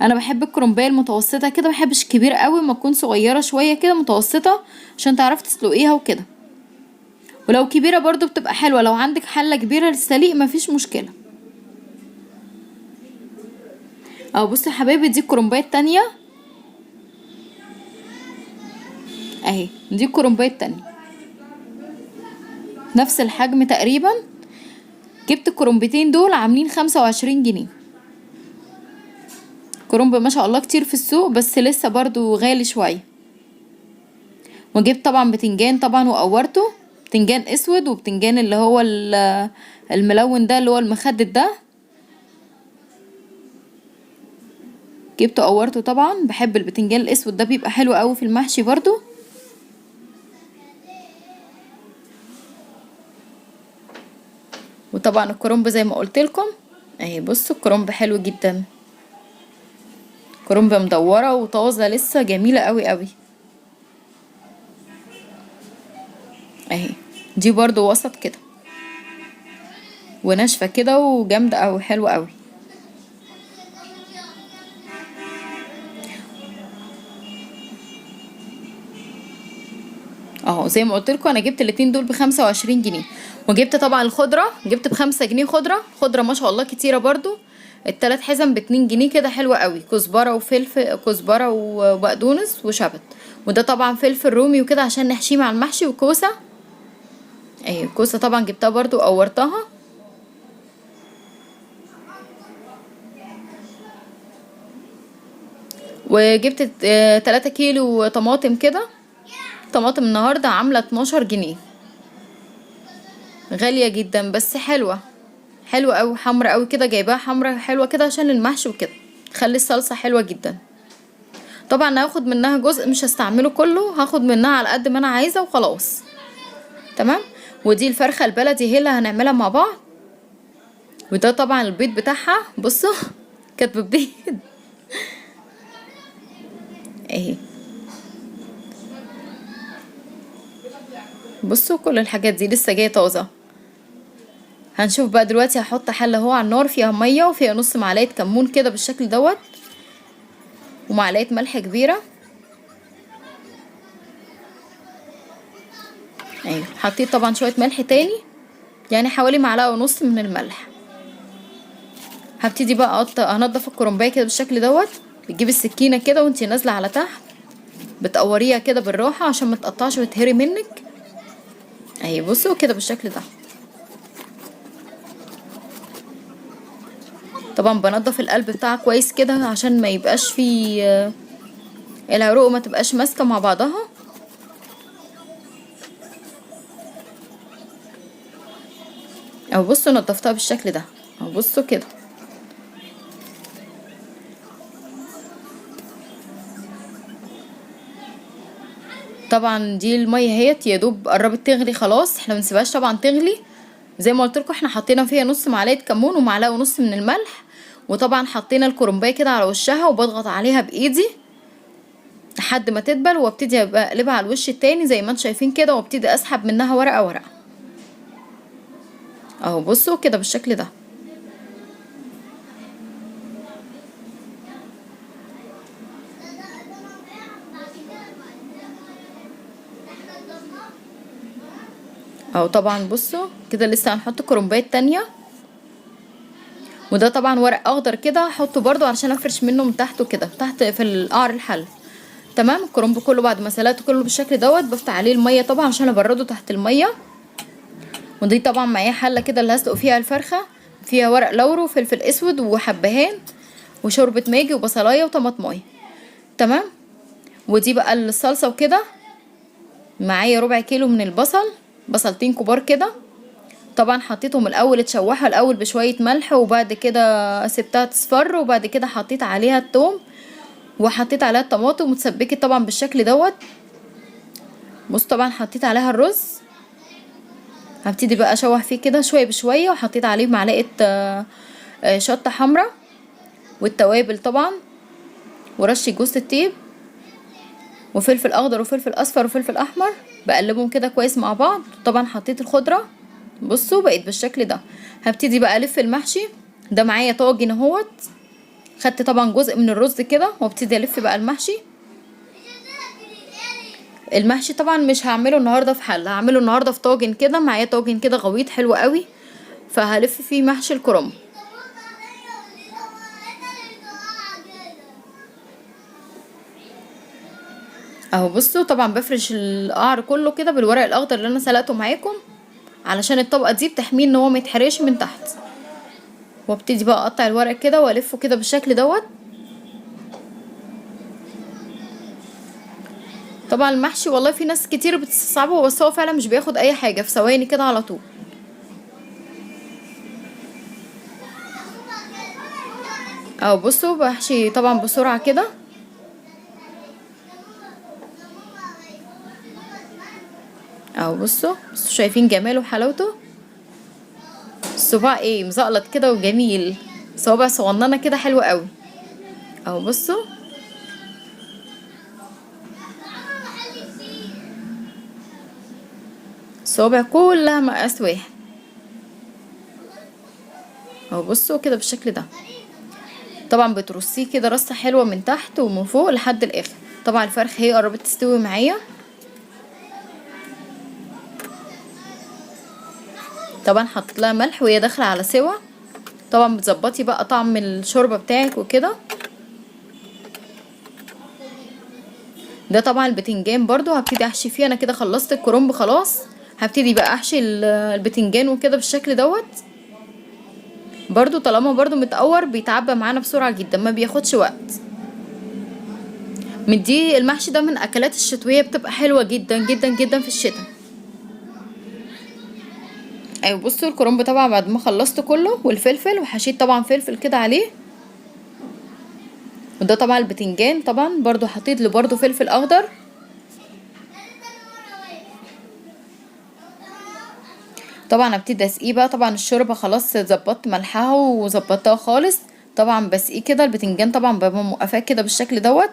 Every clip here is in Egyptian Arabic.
انا بحب الكرنبايه المتوسطة كده، مبحبش كبيرة قوي، ما تكون صغيرة شوية كده متوسطه عشان تعرفي تسلقيها وكده. ولو كبيرة برضو بتبقى حلوة، لو عندك حله كبيرة للسليق مفيش مشكلة. اهو بصوا يا حبايبي دي الكرنبايه التانية اهي، دي الكرنبايه التانية نفس الحجم تقريبا. جبت الكرنبتين دول عاملين 25 جنيه. كرنب ما شاء الله كتير في السوق، بس لسه برضو غالي شوية. وجبت طبعا بتنجان طبعا وقورته، بتنجان اسود وبتنجان اللي هو الملون ده اللي هو المخدد ده، جبته قورته. طبعا بحب البتنجان الاسود ده، بيبقى حلو قوي في المحشي برضو. وطبعا الكرنب زي ما قلت لكم اهي، بصوا الكرنب حلو جدا، كرنب مدورة وطازه لسه، جميلة قوي قوي اهي. دي برضو وسط كده وناشفه كده وجامده قوي، حلوة قوي. اهو زي ما قلت لكم انا جبت الاتنين دول ب25 جنيه. وجبت طبعا الخضرة، جبت ب5 جنيه خضرة، خضرة ما شاء الله كتيرة برضو. التلات حزم باتنين جنيه كده، حلوة قوي. كزبره وفلفل، كزبره وبقدونس وشبت، وده طبعا فلفل رومي وكده عشان نحشيه مع المحشي. وكوسه اهي، الكوسه طبعا جبتها برضو وقورتها. وجبت 3 كيلو طماطم كده. طماطم النهارده عامله 12 جنيه، غالية جدا بس حلوة، حلوة قوي، حمرا قوي كده، جايباها حمرا حلوة كده عشان المحشي وكده، تخلي الصلصه حلوة جدا. طبعا هاخد منها جزء مش هستعمله كله، هاخد منها على قد ما انا عايزه وخلاص. تمام. ودي الفرخه البلدي هي اللي هنعملها مع بعض. وده طبعا البيض بتاعها، بصوا كانت بتبيض اهي. بصوا كل الحاجات دي لسه جاية طازة. هنشوف بقى دلوقتي. هحط حله اهو على النار فيها مية وفيها نص معلقه كمون كده بالشكل دوت، ومعلقة ملح كبيرة. ايوه حطيت طبعا شوية ملح تاني، يعني حوالي معلقه ونص من الملح. هبتدي بقى انضف الكرنبايه كده بالشكل دوت. بتجيبي السكينة كده وانتي نازله على تحت، بتقوريها كده بالراحة عشان ما تقطعش وتهري منك اهي. بصوا كده بالشكل ده. طبعا بنضف القلب بتاعها كويس كده عشان ما يبقاش فيه العروق، ما تبقاش ماسكه مع بعضها. اهو بصوا نضفتها بالشكل ده اهو، بصوا كده. طبعا دي المية اهيت يا دوب قربت تغلي خلاص، احنا ما بنسيبهاش طبعا تغلي. زي ما قلت لكم احنا حطينا فيها نص معلقه كمون ومعلقة ونص من الملح، وطبعا حطينا الكرنبايه كده على وشها وبضغط عليها بايدي لحد ما تدبل، وابتدي اقلبها على الوش التاني زي ما انتم شايفين كده، وابتدي اسحب منها ورقة ورقة اهو. بصوا كده بالشكل ده. اهو طبعا بصوا كده لسه هنحط الكرنبايه التانية. وده طبعا ورق اخضر كده هحطه برضو عشان افرش منه من تحته كده تحت في القعر الحل. تمام. الكرنب كله بعد ما سلقته كله بالشكل دوت بفتح عليه المية طبعا عشان ابرده تحت المية. ودي طبعا معايا حله كده اللي هسلق فيها الفرخه، فيها ورق لورو وفلفل اسود وحبهان وشوربه ماجي وبصلايه وطماطمايه. تمام. ودي بقى الصلصه وكده. معايا ربع كيلو من البصل، بصلتين كبار كده. طبعا حطيتهم الاول اتشوحوا الاول بشوية ملح، وبعد كده سبتها تصفر، وبعد كده حطيت عليها الثوم وحطيت عليها الطماطم وتسبكت طبعا بالشكل دوت. بص طبعا حطيت عليها الرز، هبتدي بقى اشوح فيه كده شوية بشوية، وحطيت عليه معلقه شطه حمراء والتوابل طبعا، ورشه جوز الطيب وفلفل اخضر وفلفل اصفر وفلفل احمر. بقلبهم كده كويس مع بعض. طبعا حطيت الخضرة، بصوا بقت بالشكل ده. هبتدي بقى الف المحشي ده. معايا طاجن اهوت خدت طبعا جزء من الرز كده وابتدي الف بقى المحشي. المحشي طبعا مش هعمله النهارده في حله، هعمله النهارده في طاجن كده، معايا طاجن كده غويط حلو قوي، فهلف فيه محشي الكرنب. اهو بصوا طبعا بفرش القعر كله كده بالورق الاخضر اللي انا سلقته معاكم، علشان الطبقة دي بتحميه ان هو ما يتحرقش من تحت. وابتدي بقى اقطع الورق كده والفه كده بالشكل دوت. طبعا المحشي والله في ناس كتير بتستصعبه، بس هو فعلا مش بياخد اي حاجة، في ثواني كده على طول. اهو بصوا بحشي طبعا بسرعة كده. اهو بصوا شايفين جماله وحلاوته. الصباع ايه مزقلط كده وجميل، صوابع صغننه كده حلوة قوي. اهو بصوا الصوابع كلها مقاس واحد. اهو بصوا كده بالشكل ده. طبعا بترصيه كده رصه حلوة من تحت ومن فوق لحد الاخر. طبعا الفرخ هي قربت تستوي معايا. طبعا حطيت لها ملح وهي داخله على سوا. طبعا بتظبطي بقى طعم الشوربة بتاعك وكده. ده طبعا البتنجان برضو هبتدي احشي فيه. انا كده خلصت الكرنب خلاص، هبتدي بقى احشي البتنجان وكده بالشكل دوت. برضو طالما برضو متقور بيتعبى معانا بسرعة جدا، ما بياخدش وقت. من دي المحشي ده من اكلات الشتوية، بتبقى حلوة جدا جدا جدا في الشتاء. ايوه بصوا الكرنب طبعا بعد ما خلصت كله، والفلفل، وحشيت طبعا فلفل كده عليه. وده طبعا البتنجان طبعا برضو حطيت له برضو فلفل اخضر. طبعا ابتدي اسقيه بقى. طبعا الشوربة خلاص ظبطت ملحها وظبطتها خالص. طبعا بسقيه كده البتنجان، طبعا ببقى موقفاه كده بالشكل دوت.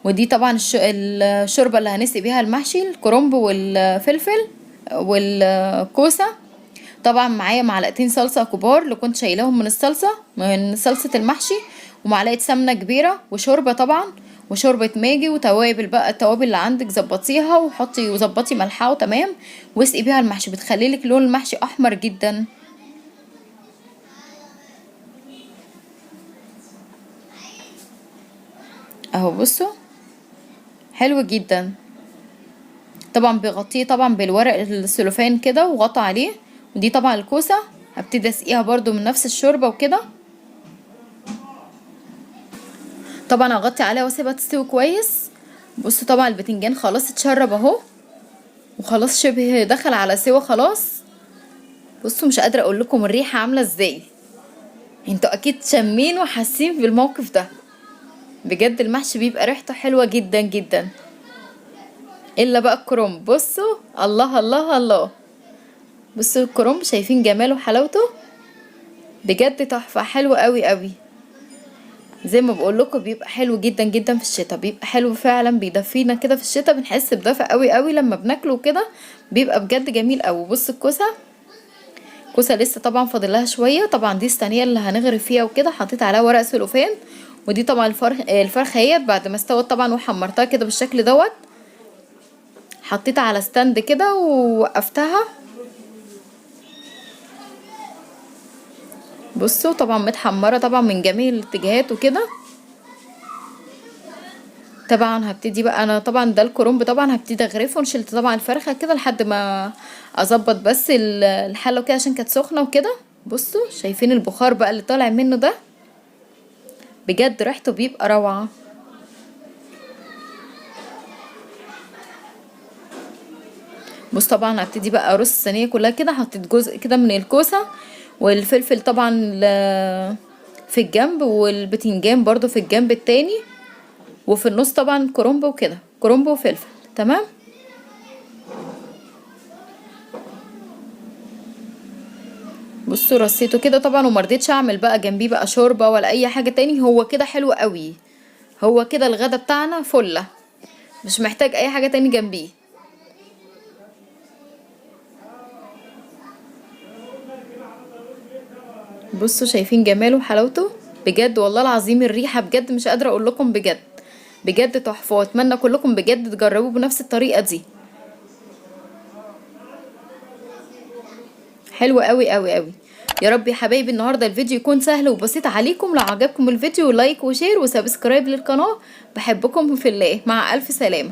ودي طبعا الشوربة اللي هنسقي بيها المحشي، الكرنب والفلفل والكوسه. طبعا معايا معلقتين صلصه كبار اللي كنت شايلاهم من الصلصه، من صلصه المحشي، ومعلقة سمنه كبيرة، وشوربه طبعا، وشوربه ماجي، وتوابل بقى، التوابل اللي عندك ظبطيها وحطي وظبطي ملحها وتمام، واسقي بيها المحشي، بتخلي لك لون المحشي احمر جدا. اهو بصوا حلو جدا. طبعا بغطيه طبعا بالورق السلوفان كده وغطى عليه. ودي طبعا الكوسه هبتدي اسقيها برضو من نفس الشوربة وكده. طبعا هغطي عليها واسيبها تستوي كويس. بصوا طبعا البتنجان خلاص اتشرب اهو، وخلاص شبه دخل على سوا خلاص. بصوا مش قادرة اقول لكم الريحة عامله ازاي، انتوا اكيد شامين وحاسين بالموقف ده. بجد المحشي بيبقى ريحته حلوة جدا جدا، الا بقى الكرنب. بصوا الله الله الله، بصوا الكرنب شايفين جماله وحلاوته، بجد تحفة، حلو قوي قوي. زي ما بقول لكم بيبقى حلو جدا جدا في الشتاء، بيبقى حلو فعلا، بيدفينا كده في الشتاء، بنحس بدفى قوي قوي لما بناكله كده، بيبقى بجد جميل قوي. بصوا الكوسه، كوسة لسه طبعا فاضل لها شوية. طبعا دي الصينية اللي هنغرف فيها وكده، حطيت عليها ورق سلوفان. ودي طبعا الفرخه اهي بعد ما استوت طبعا وحمرتها كده بالشكل دوت، حطيتها على stand كده ووقفتها. بصوا طبعا متحمره طبعا من جميع الاتجاهات وكده. طبعا هبتدي بقى انا طبعا ده الكرنب طبعا هبتدي اغرفه. وشلت طبعا الفرخه كده لحد ما اظبط بس الحلة كده عشان كانت سخنة وكده. بصوا شايفين البخار بقى اللي طالع منه ده، بجد ريحته بيبقى روعه. بص طبعا هبتدي بقى ارص الصينية كلها كده. حطيت جزء كده من الكوسه والفلفل طبعا في الجنب، والبتنجان برضو في الجنب التاني، وفي النص طبعا كرنب وكده، كرنب وفلفل. تمام. بصوا رصيته كده طبعا، ومرضتش اعمل بقى جنبيه بقى شوربة ولا اي حاجة تاني، هو كده حلو قوي، هو كده الغدا بتاعنا فله، مش محتاج اي حاجة تاني جنبيه. بصوا شايفين جماله وحلاوته. بجد والله العظيم الريحة بجد مش قادرة اقول لكم، بجد بجد تحفة. واتمنى كلكم بجد تجربوه بنفس الطريقة دي، حلوة قوي قوي قوي. يا رب يا حبايبي النهارده الفيديو يكون سهل وبسيط عليكم. لو عجبكم الفيديو like و share و subscribe للقناة. بحبكم في الله، مع الف سلامه.